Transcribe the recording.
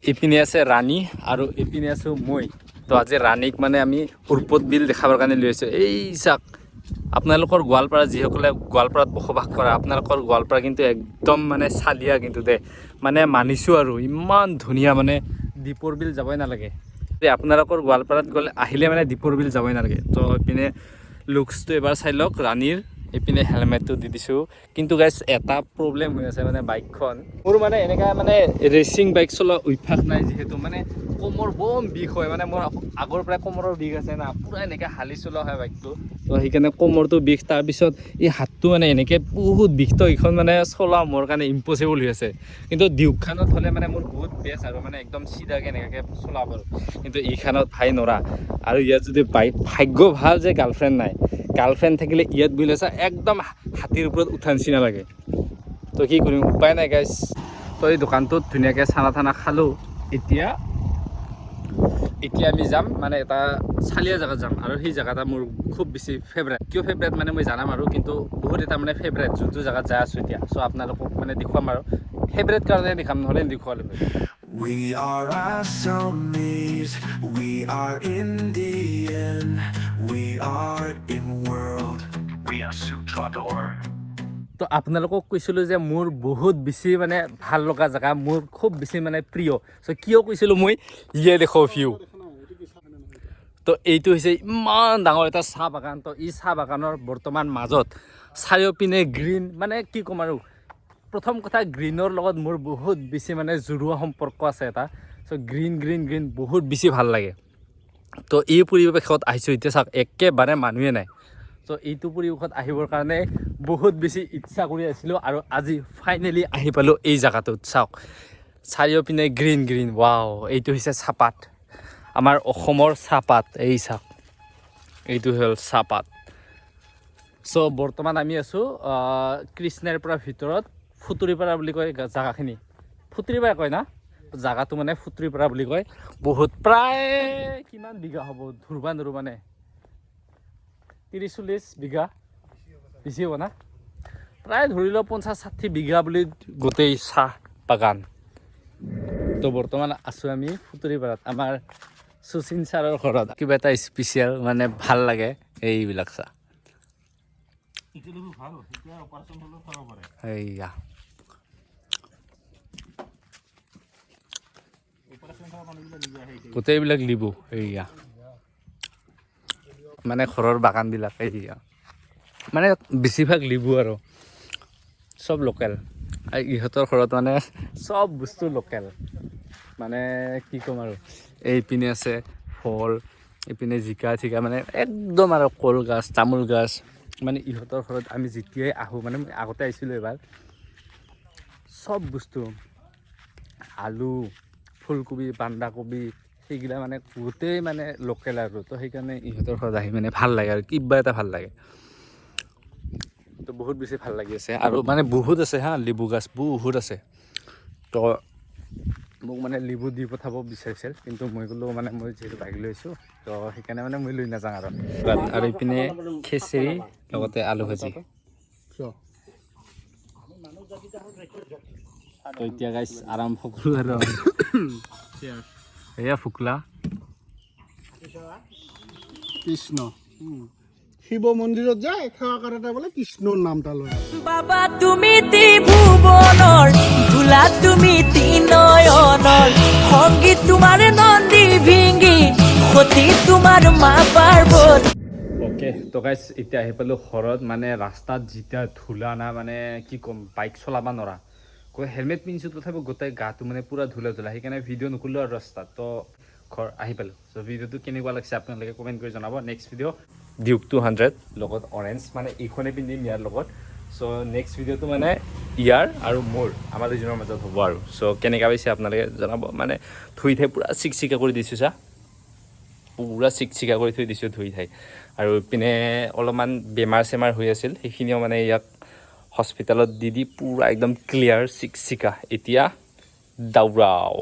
ইপিনে আছে ৰাণী আৰু ইপিনে আছোঁ মই। তো আজি ৰাণীক মানে আমি উৰপদ বিল দেখাবৰ কাৰণে লৈ আহিছোঁ। এই চাওক, আপোনালোকৰ গোৱালপাৰা, যিসকলে গোৱালপাৰাত বসবাস কৰে, আপোনালোকৰ গোৱালপাৰা কিন্তু একদম মানে চালিয়া কিন্তু দে, মানে মানিছোঁ আৰু ইমান ধুনীয়া, মানে দীপৰ বিল যাবই নালাগে। এই আপোনালোকৰ গোৱালপাৰাত গ'লে আহিলে মানে দীপৰ বিল যাবই নালাগে। তো ইপিনে লুকছটো এবাৰ চাই লওক ৰাণীৰ। এইপিনে হেলমেটটো দি দিছোঁ। কিন্তু গাইছ, এটা প্ৰব্লেম হৈ আছে, মানে বাইকখন মোৰ মানে এনেকুৱা মানে ৰেচিং বাইক চলোৱা অভ্যাস নাই যিহেতু, মানে কোমৰ বম বিষ হয়। মানে মোৰ আগৰ পৰাই কোমৰৰ বিষ আছে না, পূৰা এনেকৈ হালি চলোৱা হয় বাইকটো, তো সেইকাৰণে কোমৰটো বিষ। তাৰপিছত এই হাতটো মানে এনেকৈ বহুত বিষ। তো এইখন মানে চলোৱা মোৰ কাৰণে ইম্পচিবল হৈ আছে। কিন্তু ডিউকখনত হ'লে মানে মোৰ বহুত বেষ্ট আৰু মানে একদম চিধাকৈ এনেকৈ চলাব পাৰোঁ। কিন্তু এইখনত ভাই নৰা। আৰু ইয়াত যদি বাইক, ভাগ্য ভাল যে গাৰ্লফ্ৰেণ্ড নাই। গাৰ্লফ্ৰেণ্ড থাকিলে ইয়াত বহিলে চা, একদম হাতীৰ ওপৰত উঠা নিচিনা লাগে। তো কি কৰিম, উপায় নাই গাইছ। তো এই দোকানটোত ধুনীয়াকৈ চানা থানা খালোঁ। এতিয়া এতিয়া আমি যাম মানে এটা চালিয়া জেগাত যাম আৰু সেই জেগাটা মোৰ খুব বেছি ফেভৰেট। কিয় ফেভৰেট মানে মই জানাম আৰু, কিন্তু বহুত এটা মানে ফেভৰেট যোনটো জেগাত যাই আছোঁ এতিয়া। চ' আপোনালোকক মানে দেখুৱাম আৰু ফেভৰেট কাৰণে দেখাম, নহ'লে নেদেখুৱালোঁ হয়। We are Assamese, we are Indian, we are in world. We are Sutradhar. তো আপোনালোকক কৈছিলোঁ যে মোৰ বহুত বেছি মানে ভাল লগা জেগা, মোৰ খুব বেছি মানে প্ৰিয়। চ' কিয় কৈছিলোঁ মই, ইয়ে দেখো ভিউ। তো এইটো হৈছে ইমান ডাঙৰ এটা চাহ বাগান। তো এই চাহ বাগানৰ বৰ্তমান মাজত চাৰিওপিনে গ্ৰীণ, মানে কি ক'ম আৰু। প্ৰথম কথা, গ্ৰীণৰ লগত মোৰ বহুত বেছি মানে জড়োৱা সম্পৰ্ক আছে এটা। চ' গ্ৰীণ গ্ৰীণ গ্ৰীণ বহুত বেছি ভাল লাগে। তো এই পৰিৱেশত আহিছোঁ এতিয়া। চাওক, একেবাৰে মানুহে নাই। চ' এইটো পৰিৱেশত আহিবৰ কাৰণে বহুত বেছি ইচ্ছা কৰি আছিলোঁ আৰু আজি ফাইনেলি আহি পালোঁ এই জেগাটোত। চাওক, চাৰিওপিনে গ্ৰীণ গ্ৰীণ, ৱাও! এইটো হৈছে চাহপাত, আমাৰ অসমৰ চাহপাত। এই চাওক, এইটো হ'ল চাহপাত। চ' বৰ্তমান আমি আছোঁ কৃষ্ণাইৰ পৰা ভিতৰত ফুটুৰিপাৰা বুলি কয় জাগাখিনি। ফুটুৰিপাৰা কয় না জাগাটো, মানে ফুটুৰিপাৰা বুলি কয়। বহুত প্ৰায় কিমান বিঘা হ'ব ধৰবা নোৱাৰোঁ, মানে 30-40 বিঘা, বেছি হ'ব না? প্ৰায় ধৰি লওক 50-60 বিঘা বুলি গোটেই চাহ বাগান। তো বৰ্তমান আছোঁ আমি ফুটুৰিপাৰাত, আমাৰ শচীন ছাৰৰ ঘৰত। কিবা এটা স্পেচিয়েল মানে ভাল লাগে এইবিলাক চাহ। ভাল, এতিয়া অপাৰেশ্যন হ'লেও খাব পাৰে। এইয়া। অপাৰেশ্যন কৰা মানুহবিলাক নিজে আহে। গোটেইবিলাক লিবু। এইয়া মানে ঘৰৰ বাগানবিলাক। এইয়া মানে বেছিভাগ লিবু আৰু চব লোকেল। আৰু ইহঁতৰ ঘৰত মানে চব বস্তু লোকেল, মানে কি ক'ম আৰু। এইপিনে আছে ফল, এইপিনে জিকা চিকা, মানে একদম আৰু কল গাছ, তামোল গাছ। মানে ইহঁতৰ ঘৰত আমি যেতিয়াই আহোঁ, মানে মই আগতে আহিছিলোঁ এবাৰ, চব বস্তু, আলু, ফুলকবি, বন্ধাকবি, সেইগিলা মানে গোটেই মানে লোকেল আৰু। তো সেইকাৰণে ইহঁতৰ ঘৰত আহি মানে ভাল লাগে আৰু কিবা এটা ভাল লাগে। তো বহুত বেছি ভাল লাগি আছে আৰু মানে বহুত আছে হা, লেবু গাছ বহুত আছে। তো মোক মানে লেবু দি পঠাব বিচাৰিছিল, কিন্তু মই ক'লো মানে মই যিহেতু বাইক লৈ আহিছোঁ, তো সেইকাৰণে মানে মই লৈ নাযাওঁ আৰু। আৰু ইপিনে খিচিৰি লগতে আলু ভাজি। তো এতিয়া গাইছ, আৰম্ভ কৰোঁ আৰু। এয়া ফুকলা। কৃষ্ণ শিৱ মন্দিৰত যায় সেৱা কৰোঁতে বোলে কৃষ্ণৰ নাম এটা লয়। বাবা, তুমি ত্ৰিভুৱনৰ ধূলা, তুমি ত্ৰিনয়নৰ সংগীত, তোমাৰ নন্দী ভিংগি, সতী তোমাৰ মা পাৰ্বতী। অ'কে, তো গাইছ, এতিয়া আহি পালোঁ ঘৰত। মানে ৰাস্তাত যেতিয়া ধূলা না, মানে কি ক'ম, বাইক চলাব নোৱাৰা। হেলমেট পিন্ধিছোঁ, তথাপিও গোটেই গাটো মানে পূৰা ধূলা ধূলা। সেইকাৰণে ভিডিঅ' নকৰিলোঁ আৰু ৰাস্তাত। তো ঘৰ আহি পালোঁ। চ' ভিডিঅ'টো কেনেকুৱা লাগিছে আপোনালোকে কমেণ্ট কৰি জনাব। নেক্সট ভিডিঅ' ডিউক 200 লগত অৰেঞ্জ, মানে এইখনে পিন্ধিম ইয়াৰ লগত। চ' নেক্সট ভিডিঅ'টো মানে ইয়াৰ আৰু মোৰ, আমাৰ দুজনৰ মাজত হ'ব আৰু। চ' কেনেকুৱা পাইছে আপোনালোকে জনাব। মানে ধুই থাই পূৰা চিকচিকা কৰি দিছোঁ, চা, পূৰা চিকচিকা কৰি থৈ দিছোঁ ধুই থাই। আৰু ইপিনে অলপমান বেমাৰ চেমাৰ হৈ আছিল, সেইখিনিও মানে ইয়াক হস্পিটেলত দি দি পূৰা একদম ক্লিয়াৰ চিকচিকা। এতিয়া দাউৰাও।